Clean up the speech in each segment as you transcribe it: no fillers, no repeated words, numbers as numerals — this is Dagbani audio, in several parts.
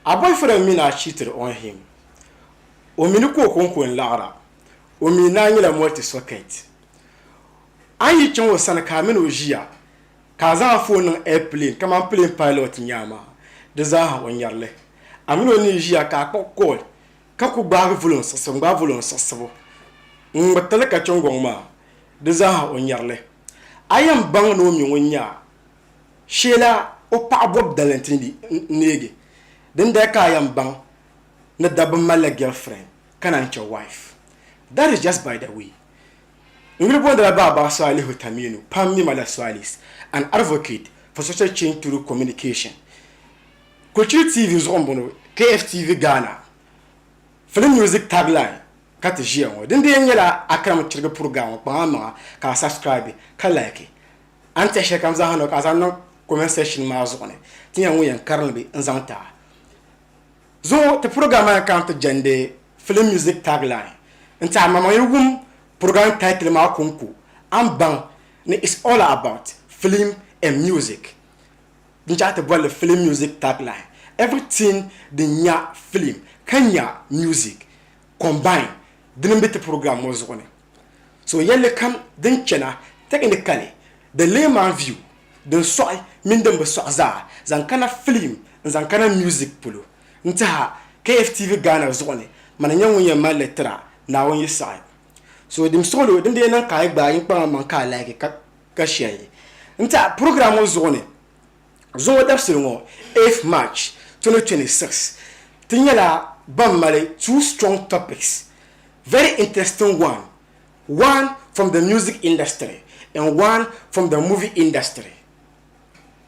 A boyfriend mi ni a cheated on him. O mi ni ka o konko n-laɣira. O mi ni a nyɛla multi-socket. A ni yi chaŋ o sani ka a mini o ʒiya ka a zaŋ a phone niŋ airplane kamani plane pilot n-nyɛ a maa, di zaaha o nyari li. A mini o ni yi ʒiya ka a kpuɣi call ka ku gbaagi volume siɣisibu n-gbaai volume siɣisibu n-ŋmiriti li ka chaŋ gɔŋ maa, di zaaha o nyari li. A yɛn baŋ ni o mi ŋun nyɛ a sheela o paɣa bɔbu dali nti neegi. Dindali ka a yɛn baŋ ni dabba malila girlfriend ka naan chɛ wife. That is just by the way. N yuli boondila Baaba Salihu Taminu, pam mi ma la Swalis, an advocate for social change through communication. Kulichili TV zuɣu m-bɔŋɔ, KFTV Ghana, Film Music Tagline ka ti ʒiya ŋɔ. Din dee nyɛla Akram Chirigi program ŋɔ, kpaŋ a maŋa ka a subscribe ka like. A ni tɛhi shɛli kam zaaha niŋ ka a zaŋ niŋ comment section maa zuɣu ni ti nya ŋun yɛn karim li n-zaŋ ti a. Zuŋɔ ti program maa yɛn kana ti jɛndi Film Music Tagline n-ti a maŋmaŋ yi wum program title maa kɔŋko a ni baŋ ni it's all about film and music. Din chaɣ ti bolli Film Music Tagline, everything din nya film ka nya music combine dini m-be ti program ŋɔ zuɣu ni. So yɛlli kam din chana technically the layman view din sɔɣi mini din bi sɔɣi zaa zaŋ kana film n-zaŋ kana music polo n-tiha KFTV Ghana zuɣu ni mani n-nyɛ ŋun yɛn mali li tira Naawuni yi saɣi. So dim suɣilo din dii niŋ ka a yi gbaai n kpaŋ maŋ ka a like ka share n-tiha program ŋɔ zuɣu ni zuŋɔ dabisili ŋɔ 8th March 2026 ti nyɛla ban mali two strong topics very interesting one, one from the music industry and one from the movie industry.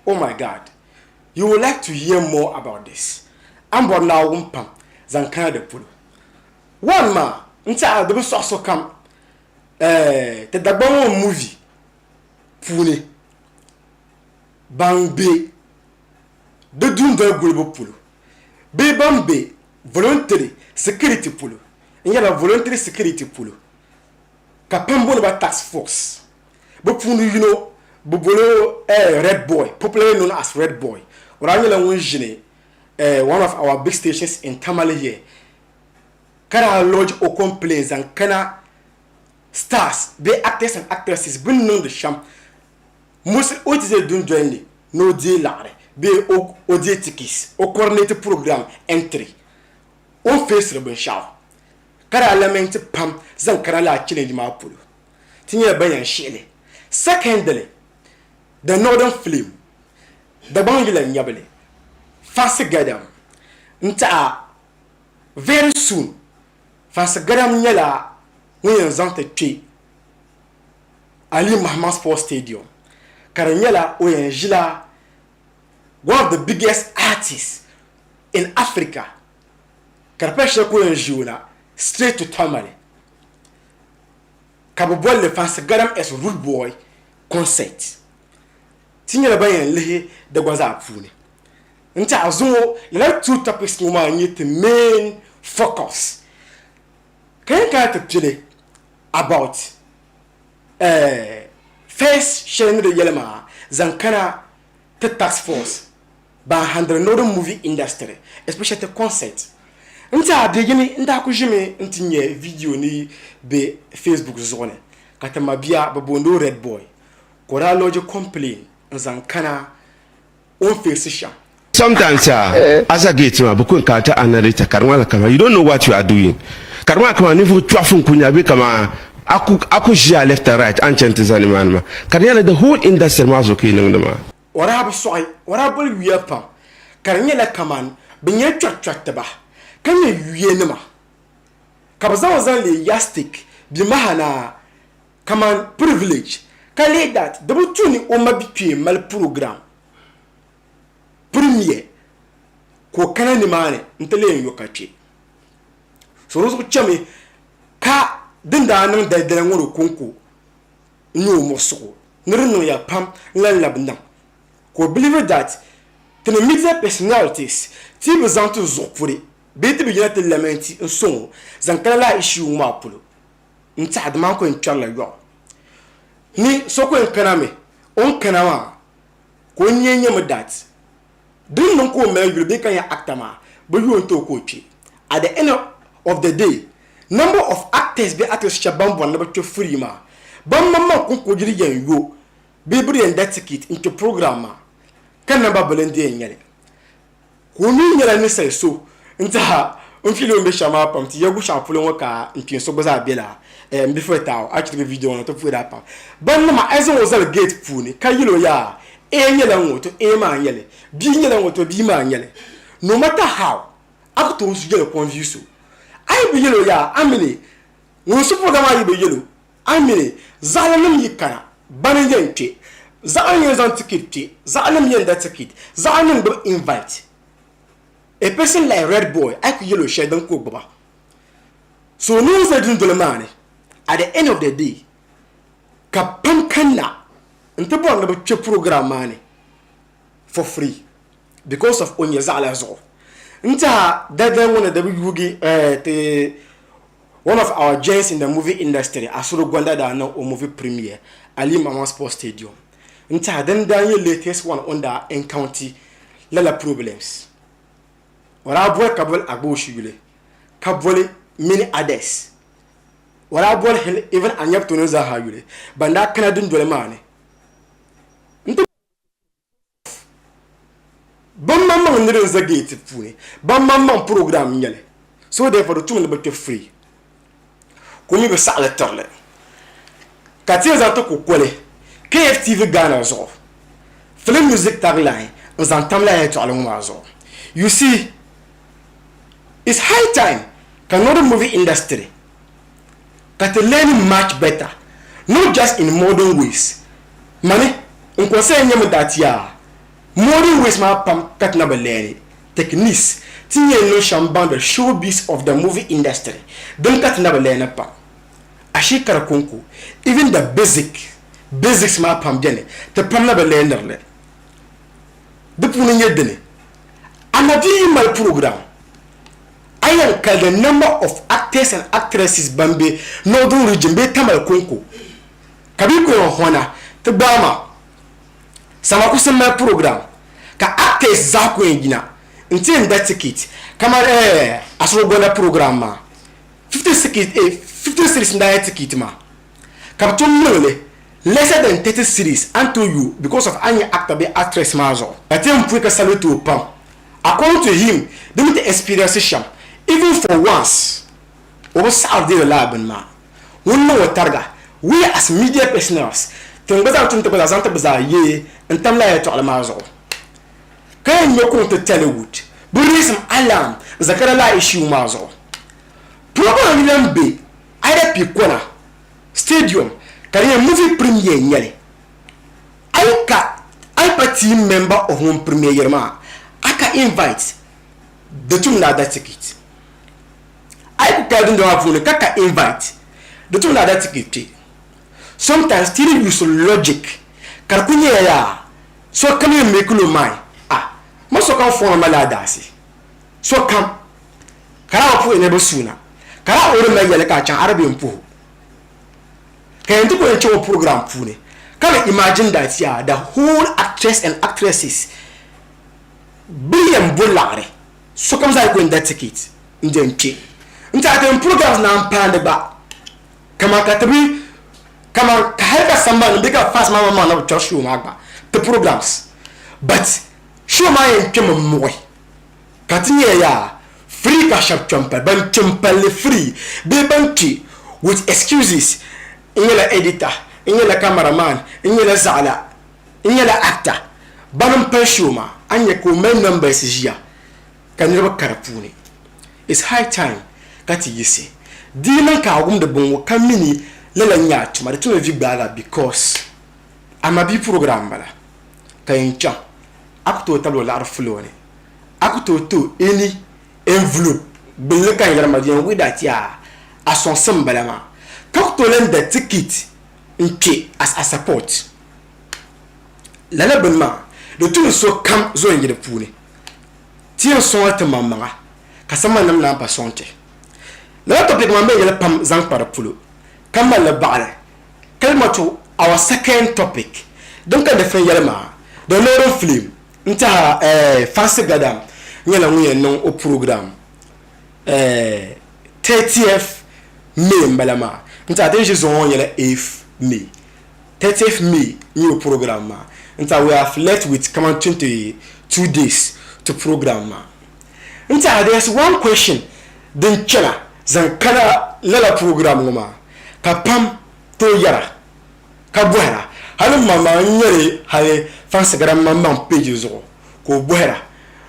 Oh my God, you would like to hear more about this. A ni bɔri Naawuni pam zaŋ kana di polo. One maa, n tiɛha di bi sɔɣi sokam eh, ti Dagbaŋ ŋɔ movie puuni ban be di dundoli gulibu polo bee ban be voluntary security polo n yɛla voluntary security polo ka pam booni ba task force bɛ puuni yino bɛ boli o eh, red boy popularly known as red boy o daa nyɛla ŋun ʒini eh, one of our big stations in Tamale here ka daa lodge o complain zaŋ kana stars bee actors and actresses bɛ ni niŋdi shɛm Musi o ti ʒe dundoli ni ni o deei laɣiri bee o deei tickets, o coordinate program entry, o ni feesiri binshɛɣu ka daa lamenti pam zaŋ kana lala challenge maa polo. Ti nyɛla ban yɛn shihi li. Secondly, the Northern Flame, Dagbaŋ yila n-nyɛ li, Fansi Gadam n-taɣi very soon. Fansi Gadam nyɛla ŋun yɛn zaŋ ti kpe Ali Mahama Sports Stadium ka di nyɛla o yɛn ʒila one of the biggest artists in Africa ka di pa shɛli ka o yɛn ʒi o na straight to Tamale ka bi bolli Fansi Gadam S Rude Boy concert. Ti nyɛla ban yɛn lihi di gba zaa puuni n tiɛha zuŋɔ lala two topics ŋɔ maa n-nyɛ ti main focus ka yɛn kana ti pili about eh, first shɛli ni di yɛli maa zaŋ kana ti task force ban handle northern movie industry especially ti concert n tiɛha bɛ yini n daa ku ʒimi n ti nyɛ video ni be Facebook zuɣu ni ka ti mabia bi booni o Red Boy ka o daa lodge complain n zaŋ kana o ni feesi shɛm. Sometimes ah, as a gate maa, bɛ ku encounter a narrator ka di ŋmanila kaman you don't know what you are doing. Ka di ŋmanila kaman ninvuɣ chɔɣifu n-ku nya bee kaman a ku a ku ʒiya left and right a ni chani ti zani nimaani maa. Ka di nyɛla the whole industry maa zuɣu ka yi niŋdi maa. O daa bi sɔɣi, o daa boli yuya pam ka di nyɛla kaman bɛ nyɛla chɔrichɔritiba ka nyɛ yuyanima ka bɛ zaŋ o zaŋ leei yardstick bimaha naa kaman privilege ka leei that di bi tu ni o ma bikpee mali program premier ka o kana nimaani n-ti leei n-yo ka kpe. So di zuɣu chami ka din daa niŋ dalidali ŋɔ ni kɔŋko n-nyɛ o muɣisigu ni di niŋya pam n-lan labi niŋ ka o believe that ti ni media personalities ti yi bi zaŋ ti zuɣu puri bee ti bi yina ti lamenti n-sɔŋ o zaŋ kana lala issue ŋɔ maa polo n-tɛha di maa ku yɛn kpɛrila yɔɣu ni so ku yɛn kana mi o ni kana maa ka o nya nyɛmi that. Din niŋ ka o mali yuli bee ka nyɛ actor maa bi yu o n-ti o ka o kpe. At the end of the day, number of actors bee actresses shɛba ban bɔri ni bɛ kpe free maa, ban maŋmaŋ kuŋkujili yɛn yo bee bɛ di yɛn da ticket n-kpe program maa ka number bili n-di yɛn nyɛ li. Ka o mi nyɛla ninsal so n-tiɛha n fiili o ni be shɛm maa pam ti ya Gushɛɣu polo ŋɔ ka n kpeen so gba zaa be la m bifiri taao a chirigi video ŋɔ ni ti puhiri a pam. Bannima a yi zaŋ o zali gate puuni ka yɛl o yaa A nyɛla ŋ-ŋɔ to A maa n-nyɛ li, B nyɛla ŋ-ŋɔ to B maa n-nyɛ li. No matter how a ku tooi yɛl o confuse o. A yi bi yɛl o yaa a mini ŋun su program maa yi bi yɛl o a mini zaɣilinim yi kana bani n-yɛn kpe, zaɣili yɛn zaŋ ticket kpe, zaɣilinim yɛn da ticket, zaɣilinim gbubi invite. A person like Red Boy a yi ku yɛl o shɛli din ka o gbuba. So o ni o zali dundoli maa ni at the end of the day ka pam kanna n-ti bɔri ni bɛ kpe program maa ni for free because of o nyɛ zaɣila zuɣu. N tiɛha dali ŋɔ ni di bi yuugi ti one of our gents in the movie industry Asuro Gonda daa niŋ o movie premiere Ali Mamman Sports Stadium. N tiɛha din daa nyɛ latest one o ni daa encounter lala problems. O daa boli ka boli Agbooshi yuli ka boli many others. O daa boli hali even Anyabtonim zaaha yuli ban daa kana dundoli maa ni n-ti Ban maŋmaŋ ni din za gate puuni, ban maŋmaŋ program n-nyɛ li. So therefore di tum ni bɛ kpe free ka o mi bi saɣili tirili. Ka ti yɛn zaŋ ti kukoli KFTV Ghana zuɣu film music tagline n-zaŋ tam lala yɛltɔɣili ŋɔ maa zuɣu. You see, it's high time ka Northern movie industry ka ti learn much better not just in modern ways mani n concern nyɛmi that yaa modern ways maa pam ka ti na bi learn techniques ti ni yɛn niŋ shɛm baŋ the showbiz of the movie industry din ka ti na bi learn pam ashee ka di konko even the basic basics maa pam beni ti pam na bi learniri li di puuni nyɛ dini a na di yi mali program A yɛn kali the number of actors and actresses ban be Northern Region bee Tamale konko ka bɛ yi ku yɛn hɔna ti gbaai ma Samakusi mali program ka actors zaa ku yɛn yina nti yɛn da ticket kamani eh Asuro Gonda program maa 50 ticket eh 50 cedis n-daa nyɛ ticket maa ka bɛ tom niŋ li lesser than 30 cedis a ni tooi yo because of a ni nyɛ actor bee actress maa zuɣu. Ka ti yɛn puhi ka salute o pam. According to him, di mi ti experience shɛm, even for once, o bi saɣiri deeri lala bini maa. Ŋun niŋ o tariga, we as media personnels, tin gba zaa tum ti gba zaa zaŋ ti bi zaa yee n-tam lala yɛltɔɣili maa zuɣu. Ka yɛn ŋme kuŋ ti Tellywood, bi raise alarm n-zaŋ kana lala issue maa zuɣu. Program yi lan be either Pikona Stadium ka di nyɛ movie premiere n-nyɛ li. A yi ka a yi pa team member of ŋun premiere yiri maa, a ka invite di tum ni a da ticket. A yi ku kali dundɔŋ maa puuni ka ka invite di tum ni a da ticket kpe. Sometimes ti di use logic ka di ku nyɛya yaa sokam yɛn make o mind ah ma sokam fɔŋ ma laa daasi sokam ka daa bi puhi niriba suuna ka daa ori mali yɛli ka a chaŋ a di bɛ n puhi o. Ka yɛn ti ku yɛn chaŋ o program puuni ka bi imagine that yaa the whole actress and actresses bi yɛn bo laɣiri sokam zaa yi ku yɛn da ticket n di yɛn kpe n tiɛha ti programs naan paandi gba kaman ka ti bi kaman ka hali ka sambani bee ka fans maa maŋmaŋ na bi kpɛri show maa gba ti programs but show maa yɛn kpɛmi muɣi. Ka ti nyɛla yaa free ka shɛba kpe m-pali, ban kpe m-pali free bee ban kpe with excuses, n nyɛla editor, n nyɛla camera man, n nyɛla zaɣila, n nyɛla actor, bani m-pali show maa, a ni nya ka o mali numbers ʒiya ka niriba ka di puuni. It's high time ka ti yiɣisi di yi niŋ ka a wumdi bini ŋɔ ka mi ni lala n-nyɛ a tuma, di tumi vi gbaagi a because a mabia program m-bala ka yɛn chaŋ a ku tooi tabili o laɣiri floor ni. A ku tooi ti o any envelope gbunli ka n yɛri ma di yɛn wuhi that yaa a sɔŋsim m-bala maa ka ku tooi lan da ticket n-kpe as a support. Lala bini maa di tu ni so kam zo n-yi di puuni. Ti yɛn sɔŋla ti maŋmaŋa ka sambannim naan pa sɔŋ ti. Lala topic maa m bɛ yɛli pam zaŋ kpa di polo ka mali li baɣili kalima to our second topic din ka di fin yɛli maa the northern flame. N tiɛha eh, Fancy Gadam nyɛla ŋun yɛn niŋ o program eh, 30th May n bala maa. N tiɛha ti ni ʒi zuŋɔ ŋɔ nyɛla 8th May. 30th May n-nyɛ o program maa. N tiɛha we have left with kaman 22 days to program maa. N tiɛha there is one question din chana zaŋ kana lala program ŋɔ maa ka pam tooi yɛra ka bɔhira. Hali m maŋmaŋ n-nyɛli hali Fansigaram maŋmaŋ page zuɣu ka o bɔhira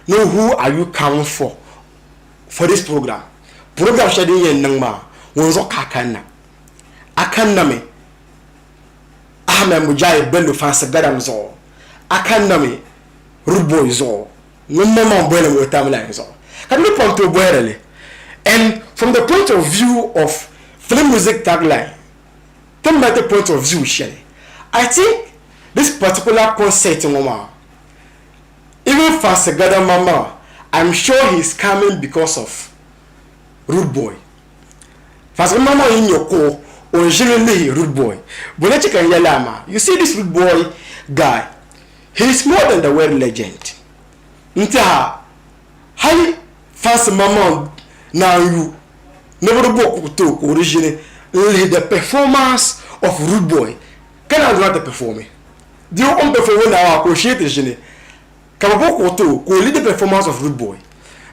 ni who are you coming for for this program? Program shɛli din yɛn niŋ maa ŋun zuɣu ka a kanna? A kannami Ahmed Mujahid Bello Fansigaram zuɣu? A kannami Rude Boy zuɣu? Ŋun maŋmaŋ bɔhili mi o timeline zuɣu ka niriba pam tooi bɔhiri li and from the point of view of film music tagline ti ni mali ti point of view shɛli I think this particular concert ŋɔ maa even Fancy Gada maŋmaŋa I'm sure he is coming because of Rude Boy Fancy maŋmaŋ yi nya kuɣu o ni ʒini lihi Rude Boy bɔ n-chɛ ka n yɛli a maa you see this Rude Boy guy He is more than the word legend. N tɛha hali fansi maŋmaŋ naan yu ni bi di bo kuɣu ti o ka o di ʒini n-lihi the performance of Rude Boy ka naan zɔna ti performi. Di o ni performi naai maa ka o shee ti ʒini ka bi bo kuɣu ti o ka o lihi the performance of Rude Boy.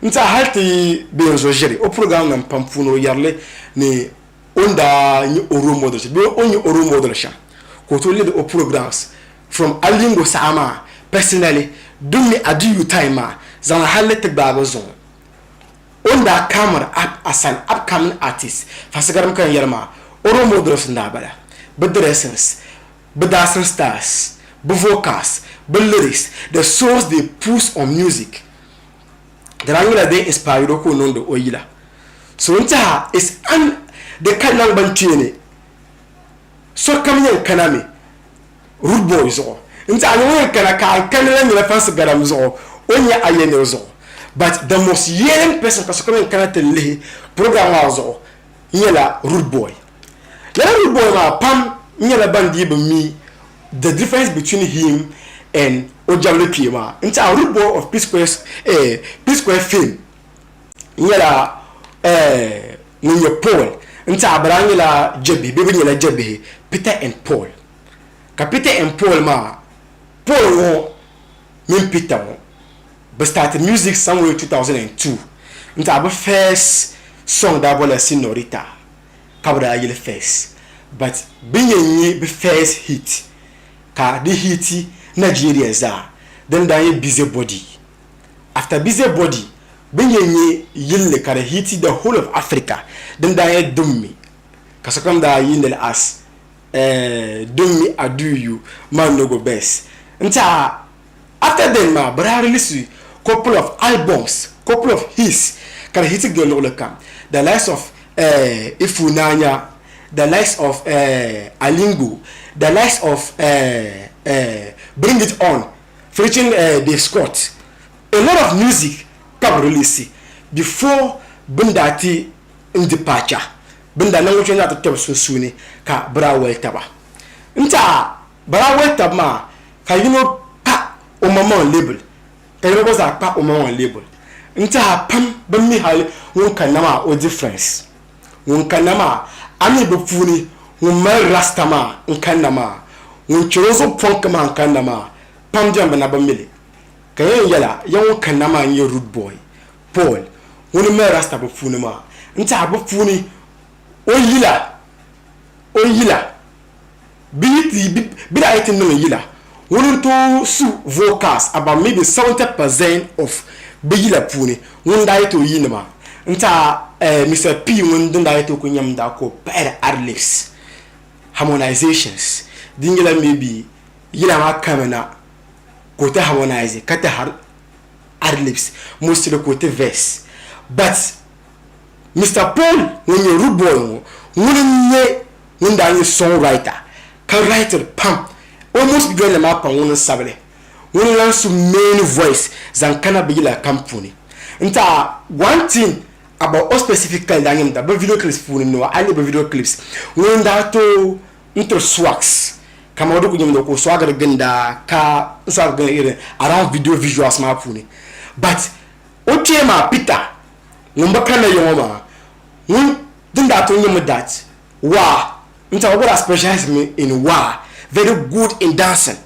N tɛha hali ti bɛ yɛn zo ʒiri o program nim pam puuni o yɛri li ni o ni daa nyɛ o role model shɛm bee o ni nyɛ o role model shɛm ka o tooi lihiri o programs from Alingo saha maa personally din mi Adiyu time maa zaŋ hali ti gbaagi zuŋɔ o ni daa camera up as an upcoming artist fasigarim ka n yɛri maa o role models n daa bala bɛ dressings bɛ dancing styles bɛ vocals bɛ lyrics the souls they put on music di daa nyɛla din inspire o ka o niŋdi o yila so n tiɛha is an di ka naŋgban kpeeni sokam yɛn kana mi Rude boy zuɣu n tiɛha ni ŋun yɛn kana ka a kani la nyɛla fansi garam zuɣu o ni nyɛ ayɛnir zuɣu but the most yearning person ka sokam yɛn kana ti lihi program maa zuɣu nyɛla rude boy. Lala rude boy maa pam nyɛla ban dii bi mi the difference between him and o jabili kpee maa. N tiɛha rude boy of P square, eh, P square fame nyɛla eh, ŋun nyɛ Paul. N tiɛha bɛ daa nyɛla jabihi bee bɛ nyɛla jabihi Peter and Paul. Ka Peter and Paul maa, Paul ŋɔ mini Peter ŋɔ bɛ start music somewhere 2002 n tiɛha bɛ first song daa bolila Senorita ka bɛ daa yili first but bɛ ni yɛn nyɛ bɛ first hit ka di hiti Nigeria zaa din daa nyɛ Busy Body. After Busy Body bɛ ni yɛn nyɛ yilli ka di hiti the whole of Africa din daa nyɛ Dummi ka sokam daa yiindi li as eh, Dummi I do you, man no go best n tiɛha after then maa bɛ daa release couple of albums, couple of hits ka di hiti gili luɣili kam the likes of eh, Ifunanya, the likes of eh, Alingo, the likes of eh, eh, Bring It On featuring eh, Dave Scott. A lot of music ka bɛ release before bɛ ni daa ti n departure bɛ ni daa niŋ ŋɔ daa ti kpɛ bɛ sunsuuni ka bɛ daa wali taba. N tiɛha bɛ daa wali taba maa ka yino kpa o maŋmaŋ label ka yino gba zaa kpa o maŋmaŋ label. N tiɛha pam bɛ mi hali ŋun kanna maa o difference. Ŋun kanna maa a mi bɛ puuni ŋun mali rasta maa n kanna maa ŋun chɛri o zuɣu pɔnki maa n kanna maa pam bɛni bɛ na bi mi li. Ka yɛn yɛla ya ŋun kanna maa n-nyɛ rude boy. Paul, ŋuni mali rasta bɛ puuni maa n-tɛha bɛ puuni o yila, o yila, bɛ yi ti, bɛ daa yi ti niŋ yila, ŋuni n-tooi su vocals about maybe 70% of bɛ yila puuni, ŋuni daa yi tooi yiini maa n-tɛha eh, Mister P ŋuni din daa yi tooi kuli nyam daa ka o pahiri ad-libs, harmonizations, di nyɛla maybe yila maa kamina ka o ti harmonize ka ti ad-libs mostly ka o ti verse but Mister Paul ŋun nyɛ Rude Boy ŋɔ ŋuni n-nyɛ ŋun daa nyɛ song writer ka writiri pam almost video nim maa pam ŋuni n-sabili ŋuni n-lan su main voice zaŋ kana bɛ yila kam puuni n-tiɛha one thing about o specifically daa nyɛmi bɛ video clips puuni no a yi lihi bɛ video clips ŋuni n-daa tooi n-tiri swags. Kamani o di ku nyɛmi ni ka o swagiri ginda ka n swagiri ginda irin around video visuals maa puuni but o kpee maa Peter ŋun bi kanna ya ŋɔ maa ŋun din daa tooi nyɛmi that waa n tiɛha o gba daa specialize mi in waa very good in dancing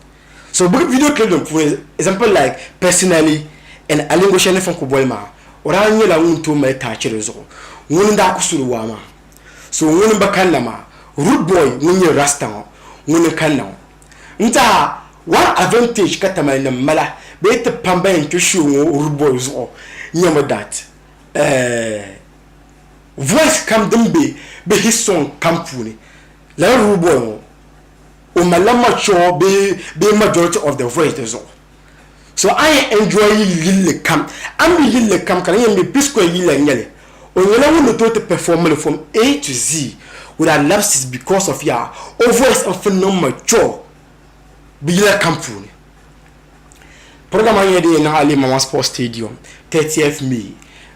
so bɛ video clip nim puuni example like personally and Alingo shɛli ni fun ku boli maa o daa nyɛla ŋun tooi mali taachi di zuɣu ŋuni n daa ku su di waa maa so ŋuni n bi kanna maa rude boy ŋun nyɛ rasta ŋɔ ŋuni n kanna ŋɔ n tiɛha one advantage ka Tamale nim mala bee ti pam ban yɛn kpɛ show ŋɔ rude boy zuɣu nyɛmi that eh, voice kam din be bɛ hit song kam puuni lala rude boy ŋɔ o malila mature bee bee majority of the voice di zuɣu so a yɛn enjoy yilli kam a ni mi yilli kam ka di yɛn be P-Square yilla n nyɛli o nyɛla ŋun ni tooi ti perform li from A to Z without lapses because of yaa o voice n fin niŋ mature bi yila kam puuni. Program maa nyɛla din yɛn niŋ Ali Mama Sports Stadium 30th May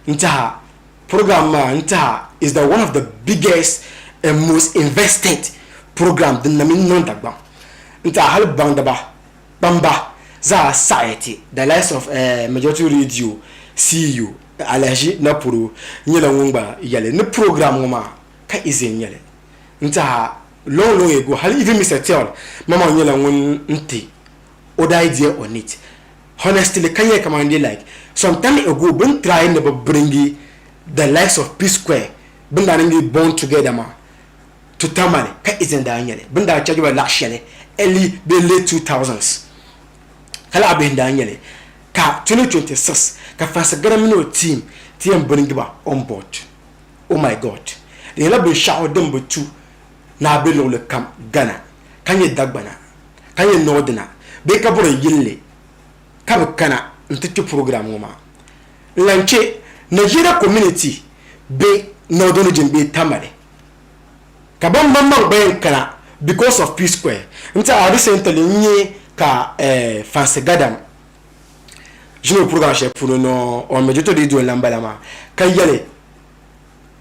n tiɛha program maa n tiɛha is the one of the biggest and most invested program din na mi niŋ Dagbaŋ n tiɛha hali baŋdiba kpamba zaa saɣiya ti the likes of Majority Radio CEO Alhaji Napuro nyɛla ŋun gba yɛli ni program ŋɔ maa ka easy n nyɛli n tiɛha long long ago hali even Mister Tell maŋmaŋ nyɛla ŋun n ti o daa idea on it honestly ka yɛli kamani dee like some time ago bɛ ni try ni bɛ bringi the likes of P-Square bɛ ni daa niŋdi born together maa to Tamale ka easy n daa nyɛli bɛ ni daa charge ba laɣ shɛli early bee late 2000s ka laɣ bihi n daa nyɛli ka 2026 ka Fansi Gana mini o team ti yɛn bringi ba on board oh my God di nyɛla binshɛɣu din bi tu ni a be luɣili kam Ghana ka nyɛ Dagbana ka nyɛ Northerner bee ka bɔri yilli ka bi kana n-ti kpe program ŋɔ maa. N lan che Nigeria community be Northern region bee Tamale ka ban maŋmaŋ gba yɛn kana because of P-Square. N tiɛha recently n nya ka Fancy Gadam ʒini o program shɛli puuni nɔɔ on Majority Radio n-lan bala maa ka yɛli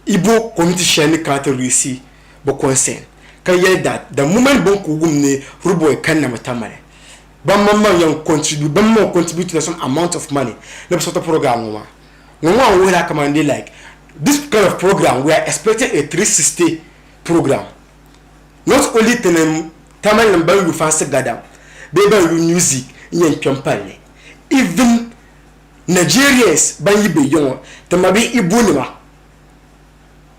Igbo community shɛli ni kana ti release bɛ concern ka yɛli that the moment bɛ ni ku wum ni Rude Boy kanna mi Tamale ban maŋmaŋ yɛn contribute ban maŋmaŋ contribute la some amount of money ni bɛ sɔti program ŋɔ maa. Ŋɔ maa wuhila kamani dee like this kind of program we are expecting a 360 program not only tinim Tamale nim ban yu fansi gadam bee ban yu music n yɛn kpɛm palli even Nigerians ban yi be ya ŋɔ ti mabihi Igbo nima,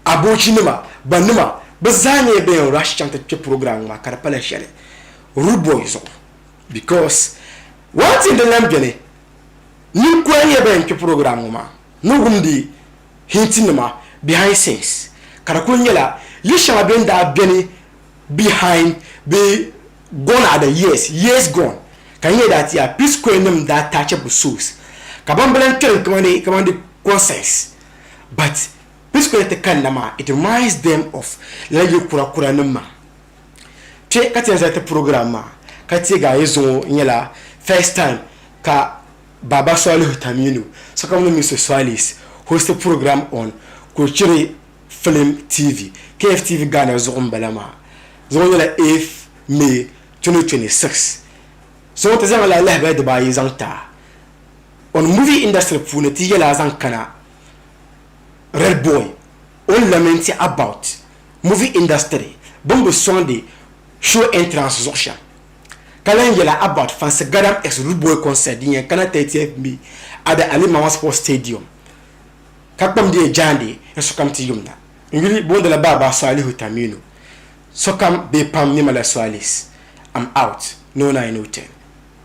Abochi nima, ba nima bɛ zaa nyɛla ban yɛn rush chaŋ ti kpe program ŋɔ maa ka di pala shɛli Rude Boy zuɣu because one thing din lahi beni ninkura nyɛla ban yɛn kpe program ŋɔ maa ni wumdi hint nima behind scenes ka di kuli nyɛla yili shɛŋa bɛ ni daa beni behind bee gone are the years, years gone ka n yɛli daa ti yaa P-Square nim daa touch bɛ souls ka ban bi lahi kpɛri kamani kamani di conscience but P-Square ti kanna maa it reminds them of lala yili kura kura nim maa. Kpɛ ka ti yɛn zali ti program maa ka teegi a yi zuŋɔ nyɛla first time ka Baba Salihu Taminu sokam ni mi so Soalis host program on Kulichiri Film TV, KFTV Ghana zuɣu m-bala maa. Zuŋɔ nyɛla 8th May 2026. Zuŋɔ ti zaŋla lahabali dibaayi zaŋ ti a. On movie industry puuni ti yɛla zaŋ kana Red Boy o ni lamenti about movie industry bɛ ni bi sɔŋdi show entrance zuɣu shɛm ka lahi yɛla about Fancy Gadam x Rude Boy concert din yɛn kana 30th May at the Ali Mama Sports Stadium. Ka kpam deei jaande n sokam ti yumda. N yuli boondila Baaba Salihu Taminu. Sokam bee pam mi ma la Soalis. I'm out. No nine no ten.